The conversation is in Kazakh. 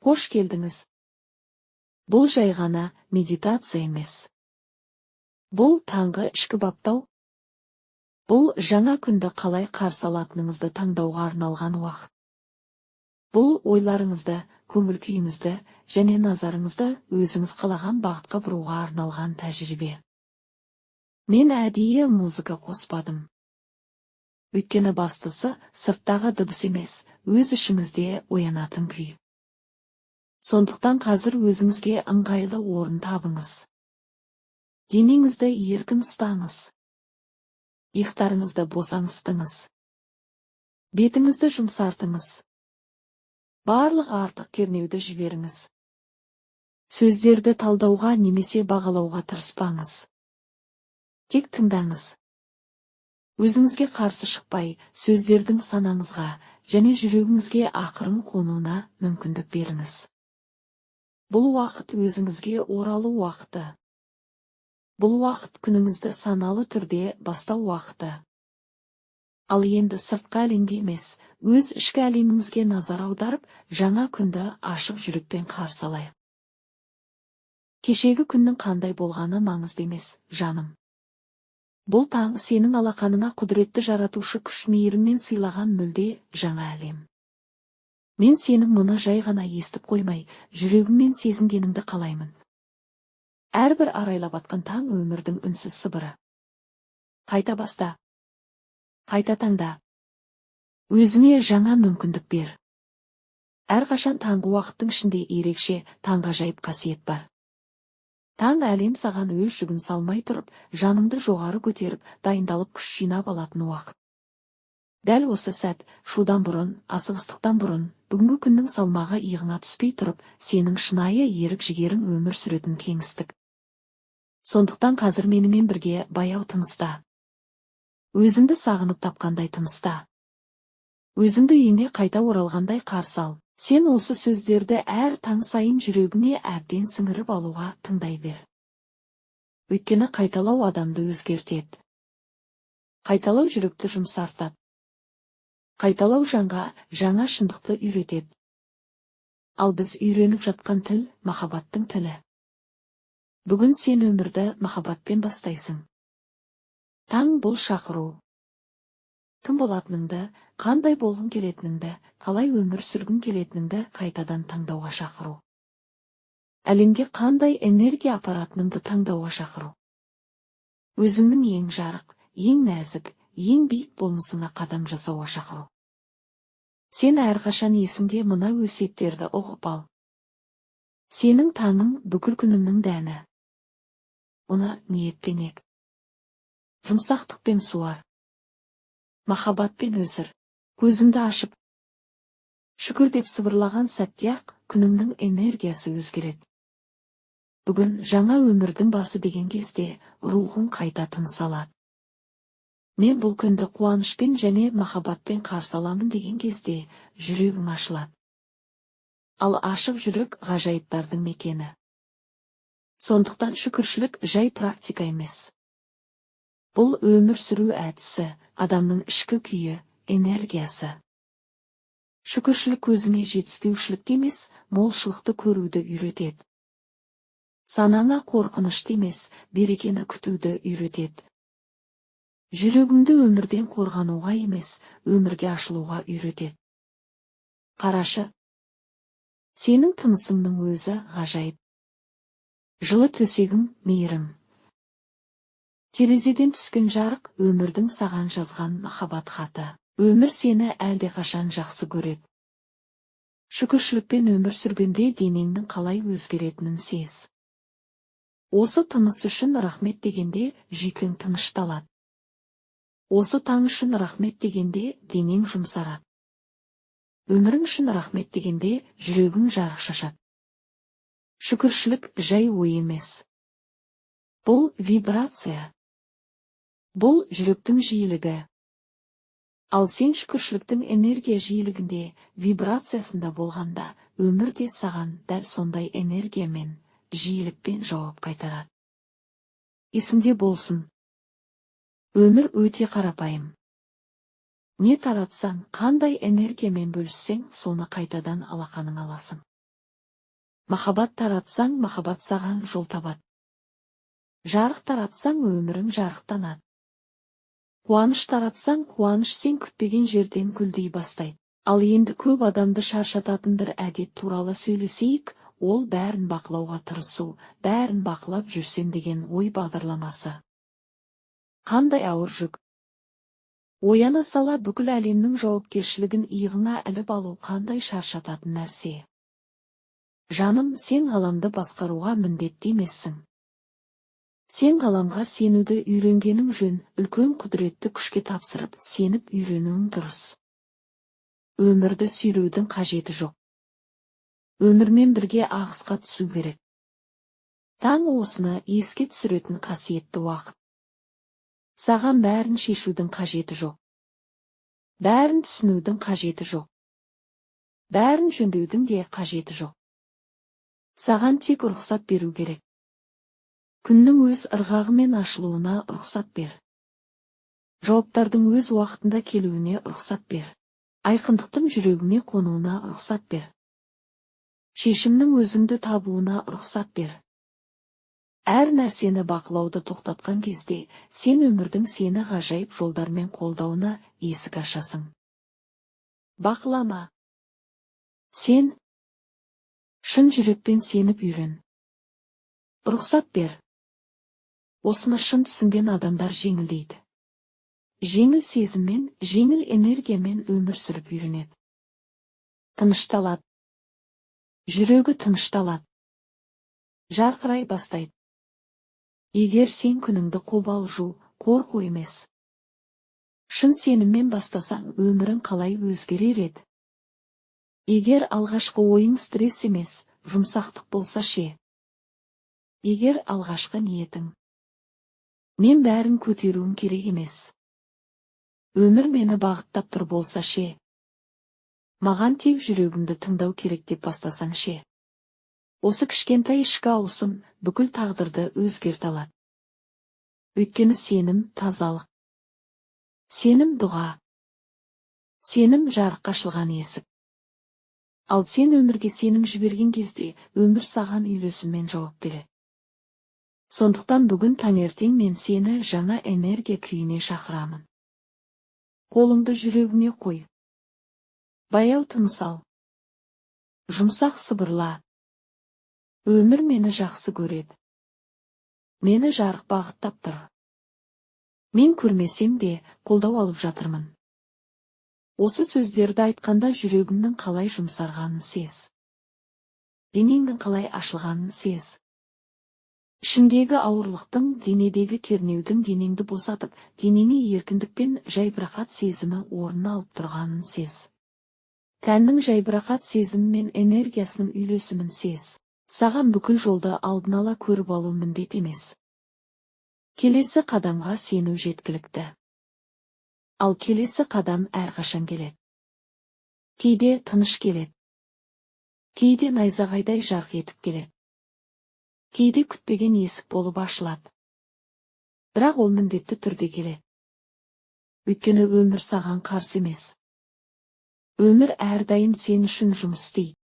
Қош келдіңіз! Бұл жай ғана медитация емес. Бұл таңғы ішкі баптау. Бұл жаңа күнді қалай қарсы алатыныңызды таңдауға арналған уақыт. Бұл ойларыңызды, көңіл күйіңізді және назарыңызды өзіңіз қалаған бағытқа бұруға арналған тәжірибе. Мен әдейі музыка қоспадым. Өйткені бастысы сырттағы дыбыс емес, өз ішіңізде оянатын күй. Сондықтан қазір өзіңізге ыңғайлы орын табыңыз. Денеңізді еркін ұстаңыз. Иықтарыңызды босаңсытыңыз. Бетіңізді жұмсартыңыз. Барлық артық кернеуді жіберіңіз. Сөздерді талдауға немесе бағалауға тырыспаңыз. Тек тыңдаңыз. Өзіңізге қарсы шықпай, сөздердің санаңызға және жүрегіңізге ақырын қонуына мүмкіндік беріңіз. Бұл уақыт өзіңізге оралу уақыты. Бұл уақыт күніңізді саналы түрде бастау уақыты. Ал енді сыртқы әлемге емес, өз ішкі әлеміңізге назар аударып, жаңа күнді ашық жүрекпен қарсы алайық. Кешегі күннің қандай болғаны маңызды емес, жаным. Бұл таң сенің алақаныңа құдіретті жаратушы күш мейіріммен сыйлаған мүлде жаңа әлем. Мен сенің мұны жай ғана естіп қоймай, жүрегіңмен сезінгеніңді қалаймын. Әрбір арайлап атқан таң өмірдің үнсіз сыбыры. Қайта баста. Қайта таңда. Өзіңе жаңа мүмкіндік бер. Әрқашан таңғы уақыттың ішінде ерекше таңғажайып қасиет бар. Таң әлем саған өз жүгін салмай тұрып, жаныңды жоғары көтеріп, дайындалып, күш жинап алатын уақыт. Дәл осы сәт, шудан бұрын, асығыстықтан бұрын, бүгінгі күннің салмағы иығыңа түспей тұрып, сенің шынайы ерік-жігерің өмір сүретін кеңістік. Сондықтан қазір менімен бірге баяу тыныста. Өзіңді сағынып тапқандай тыныста. Өзіңді үйіңе қайта оралғандай қарсы ал. Сен осы сөздерді әр таң сайын жүрегіңе әбден сіңіріп алуға тыңдай бер. Өйткені қайталау адамды өзгертеді. Қайталау жүректі жұмсартады. Қайталау жанға жаңа шындықты үйретеді. Ал біз үйреніп жатқан тіл махаббаттың тілі. Бүгін сен өмірді махаббатпен бастайсың. Таң бұл шақыру. Кім болатыныңды, қандай болғың келетініңді, қалай өмір сүргің келетініңді қайтадан таңдауға шақыру. Әлемге қандай энергия апаратыныңды таңдауға шақыру. Өзіңнің ең жарық, ең нәзік, ең биік болмысыңа қадам жасауға шақыру. Сен әрқашан есіңде мына өсиеттерді ұғып ал. Сенің таңың бүкіл күніңнің дәні. Оны ниетпен ек. Жұмсақтықпен суар. Махаббатпен өсір. Көзіңді ашып, шүкір деп сыбырлаған сәтте-ақ күніңнің энергиясы өзгереді. Бүгін жаңа өмірдің басы деген кезде рухың қайта тыныс алады. Мен бұл күнді қуанышпен және махаббатпен қарсы аламын деген кезде жүрегің ашылады. Ал ашық жүрек ғажайыптардың мекені. Сондықтан шүкіршілік жай практика емес. Бұл өмір сүру әдісі, адамның ішкі күйі, энергиясы. Шүкіршілік көзіңе жетіспеушілікті емес, молшылықты көруді үйретеді. Санаңа қорқынышты емес, берекені күтуді үйретеді. Жүрегіңді өмірден қорғануға емес, өмірге ашылуға үйретеді. Қарашы. Сенің тынысыңның өзі ғажайып. Жылы төсегің мейірім. Терезеден түскен жарық өмірдің саған жазған махаббат хаты. Өмір сені әлдеқашан жақсы көреді. Шүкіршілікпен өмір сүргенде денеңнің қалай өзгеретінін сез. Осы тыныс үшін рахмет дегенде жүйкең тынышталады. Осы таң үшін рахмет дегенде денең жұмсарады. Өмірің үшін рахмет дегенде жүрегің жарық шашады. Шүкіршілік жай ой емес. Бұл вибрация. Бұл жүректің жиілігі. Ал сен шүкіршіліктің энергия жиілігінде, вибрациясында болғанда, өмір де саған дәл сондай энергиямен, жиілікпен жауап қайтарады. Есіңде болсын. Өмір өте қарапайым. Не таратсаң, қандай энергиямен бөліссең, соны қайтадан алақаныңа аласың. Махаббат таратсаң, махаббат саған жол табады. Жарық таратсаң, өмірің жарықтанады. Қуаныш таратсаң, қуаныш сен күтпеген жерден гүлдей бастайды. Ал енді көп адамды шаршататын бір әдет туралы сөйлесейік, ол бәрін бақылауға тырысу, бәрін бақылап жүрсем деген ой бағдарламасы. Қандай ауыр жүк! Ояна сала бүкіл әлемнің жауапкершілігін иығыңа іліп алу қандай шаршататын нәрсе. Жаным, сен ғаламды басқаруға міндетті емессің. Сен ғаламға сенуді үйренгенің жөн, үлкен құдіретті күшке тапсырып, сеніп үйренуің дұрыс. Өмірді сүйреудің қажеті жоқ. Өмірмен бірге ағысқа түсу керек. Таң осыны еске түсіретін қасиетті уақыт. Саған бәрін шешудің қажеті жоқ. Бәрін түсінудің қажеті жоқ. Бәрін жөндеудің де қажеті жоқ. Саған тек рұқсат беру керек. Күннің өз ырғағымен ашылуына рұқсат бер. Жауаптардың өз уақытында келуіне рұқсат бер. Айқындықтың жүрегіңе қонуына рұқсат бер. Шешімнің өзіңді табуына рұқсат бер. Әр нәрсені бақылауды тоқтатқан кезде, сен өмірдің сені ғажайып жолдармен қолдауына есік ашасың. Бақылама. Сен шын жүрекпен сеніп үйрен. Рұқсат бер. Осыны шын түсінген адамдар жеңілдейді. Жеңіл сезіммен, жеңіл энергиямен өмір сүріп үйренеді. Тынышталады. Жүрегі тынышталады. Жарқырай бастайды. Егер сен күніңді қобалжу, қорқу емес, шын сеніммен бастасаң, өмірің қалай өзгерер еді? Егер алғашқы ойың стресс емес, жұмсақтық болса ше? Егер алғашқы ниетің: «Мен бәрін көтеруім керек емес, өмір мені бағыттап тұр» болса ше? «Маған тек жүрегімді тыңдау керек» деп бастасаң ше? Осы кішкентай ішкі ауысым бүкіл тағдырды өзгерте алады. Өйткені сенім – тазалық. Сенім – дұға. Сенім – жарыққа ашылған есік. Ал сен өмірге сенім жіберген кезде, өмір саған үйлесіммен жауап береді. Сондықтан бүгін таңертең мен сені жаңа энергия күйіне шақырамын. Қолыңды жүрегіңе қой. Баяу тыныс ал. Жұмсақ сыбырла: «Өмір мені жақсы көреді. Мені жарық бағыттап тұр. Мен көрмесем де, қолдау алып жатырмын». Осы сөздерді айтқанда жүрегіңнің қалай жұмсарғанын сез. Денеңнің қалай ашылғанын сез. Ішіңдегі ауырлықтың, денедегі кернеудің денеңді босатып, денеңе еркіндік пен жайбарақат сезімі орын алып тұрғанын сез. Тәннің жайбарақат сезімі мен энергиясының үйлесімін сез. Саған бүкіл жолды алдын ала көріп алу міндет емес. Келесі қадамға сену жеткілікті. Ал келесі қадам әрқашан келеді. Кейде тыныш келеді. Кейде найзағайдай жарқ етіп келеді. Кейде күтпеген есік болып ашылады. Бірақ ол міндетті түрде келеді. Өйткені өмір саған қарсы емес. Өмір әрдайым сен үшін жұмыс істейді.